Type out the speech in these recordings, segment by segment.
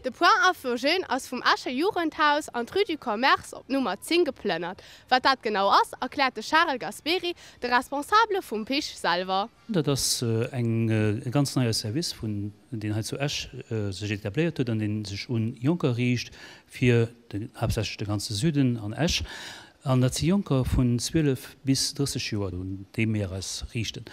De Point Info Jeunes ass vum Escher Jugendhaus an d'Rue du Commerce op d'Nummer 10 geplënnert. Wat dat genau ass, erkläert de Charel Gasperi, de Responsabele vum PIG selwer. Dat ass eng e ganz neie Service vun deen hei zu Esch sech etabléiert huet an deen sech un Jonker riicht fir den haaptsächlech de ganze Süden an Esch. An dat si Jonker vun 12 bis 30 Joer un déi mir eis riichten.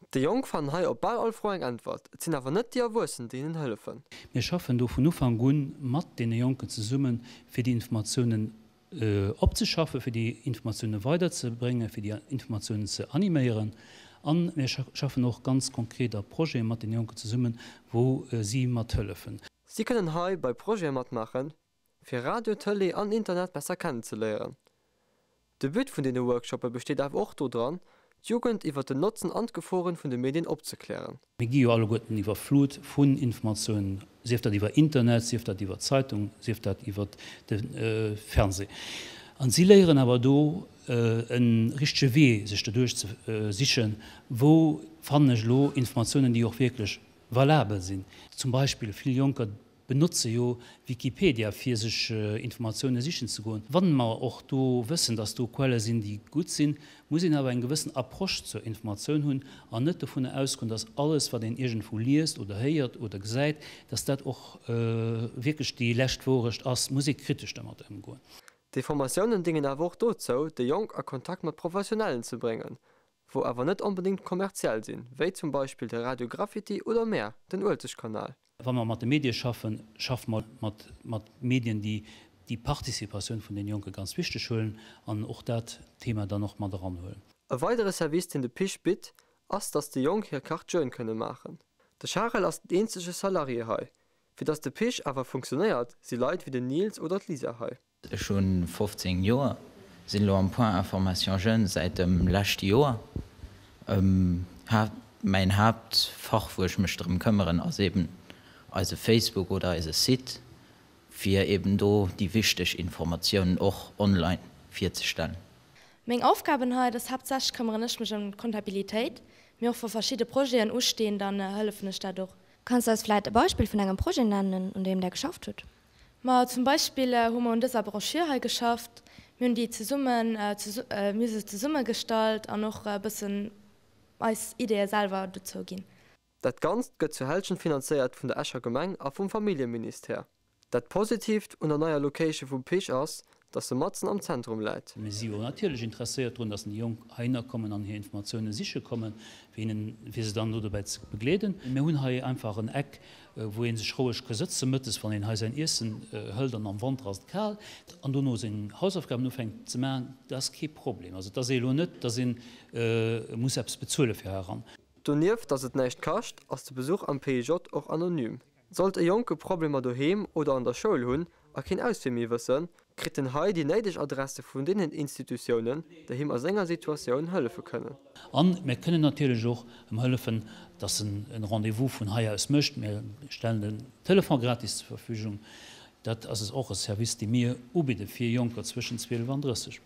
Déi Jonk fannen hei op bal all Fro eng Äntwert. Et sinn awer net déi Erwuessen, déi hinnen hëllefen. Mir schaffen do vun Ufank un mat deene Jonken zesummen, fir déi Informatiounen opzeschaffen, fir déi Informatioune weiderzebréngen, fir déi Informatiounen ze animéieren. A mir schaffen och ganz konkret a Projete mat deene Jonken zesummen, wou si mat hëllefen. Si kënnen hei bei Projete matmaachen, fir Radio, Tëlee an Internet besser kennenzeléieren. De But vun deene Workshoppe besteet awer och do dran, d'Jugend iwwer den Notzen an d'Geforen vun de Medien opzeklären. Mir gi jo alleguerten iwwerflut vun Informatiounen, sief dat iwwer Internet, sief dat iwwer d'Zeitung, sief dat iwwer de Fernseh. An si léieren awer do e richtege Wee sech doduerch ze sichen, wou fannen ech elo Informatiounen, déi och wierklech valabel sinn. Zum Beispill vill Jonker benotze jo Wikipedia fir sech Informatioune sichen ze goen. Wann mer och do wëssen, dass do Quelle sinn, déi gutt sinn, muss een awer eng gewëssen Approche zur Informatioun hunn an net dovunner ausgoen, dass alles wat een iergendwou liest oder héiert oder gesäit, dass dat och wierklech déi lescht Wourecht ass. Muss ee kritesch dermat ëmgoen. Déi Formatiounen déngen awer och dozou, déi Jonk a Kontakt mat Professionellen ze bréngen, wou awer net onbedéngt kommerziell sinn, wéi zum Beispill de Radio Graffiti oder mär, den Uelzechtkanal. Wa mer mat de Medie schaffen, schaffe mer mat mat Medien, déi déi Participatioun vun den Jonke ganz wichteg huelen an och dat Thema dann och mat eranhuelen. E weidere Service, deen de PIG bitt, ass, dass déi Jonk hir Carte Jeune kënne maachen. De Charel ass den eenzege Salarié hei. Fir dass de PIG awer funktionéiert, si Leit wéi den Nils oder d'Lisa hei. Ech hu 15 Joer, sinn elo am Point Information Jeunes säit dem leschte Joer. Mäin Haaptfach wou ech mech drëm këmmeren ass eben eise Facebook oder eise Site, fir eben do déi wichteg Informatiounen och online virzestellen. Meng Aufgaben hei, dass haaptsächlech këmmeren ech mech ëm d'Kontabilitéit, mee och wa verschidde Projeten ustinn, dann hëllefen ech dat och. Kanns de eis vläit e Beispill vun engem Projet nennen, un deem där geschafft hutt? Ma zum Beispill hu mer un dëser Broschür hei geschafft. Mir hunn déi zesummen, mir hu se zesummegestallt an och e bëssen eis Ideeë selwer dozou ginn. Dat Ganzt gëtt zur Hälschent finanzéiert vun der Escher Gemeng a vum Familljeministère. Dat Positiivt un der neier Location vum PIG ass, dass se matzen am Zentrum läit. Mir si jo natierlech interesséiert drun, dass déi Jonk heihinner kommen an hir Informatioune siche kommen, fir hinnen, fir se dann do dobäi ze begleeden. Mir hunn hei einfach en Eck, wou ee sech roueg ka sëtzen mëttes, wann een hei säin Iessen hëlt an am Wanter ass et kal, an dono seng Hausaufgaben ufänkt ze maachen. Dat ass kee Problem. Also et ass ee elo net, dass ee muss eppes bezuele fir hei eran. Donieft, dass et näischt kascht, ass de Besuch am PIJ och anonym. Sollt e Jonke Problemer doheem oder an der Schoul hunn a keen Auswee méi wëssen, kritt en hei déi néideg Adresse vun deenen Institutiounen, déi him a senger Situatioun hëllefe kënnen. A mir kënnen natierlech och em hëllefen, dass en e Rendez-vous vun hei aus mécht. Mir stellen den Telefon gratis zur Verfügung. Dat ass och e Service, dee mir ubidde fir Jonker zwëschen 12 an 30.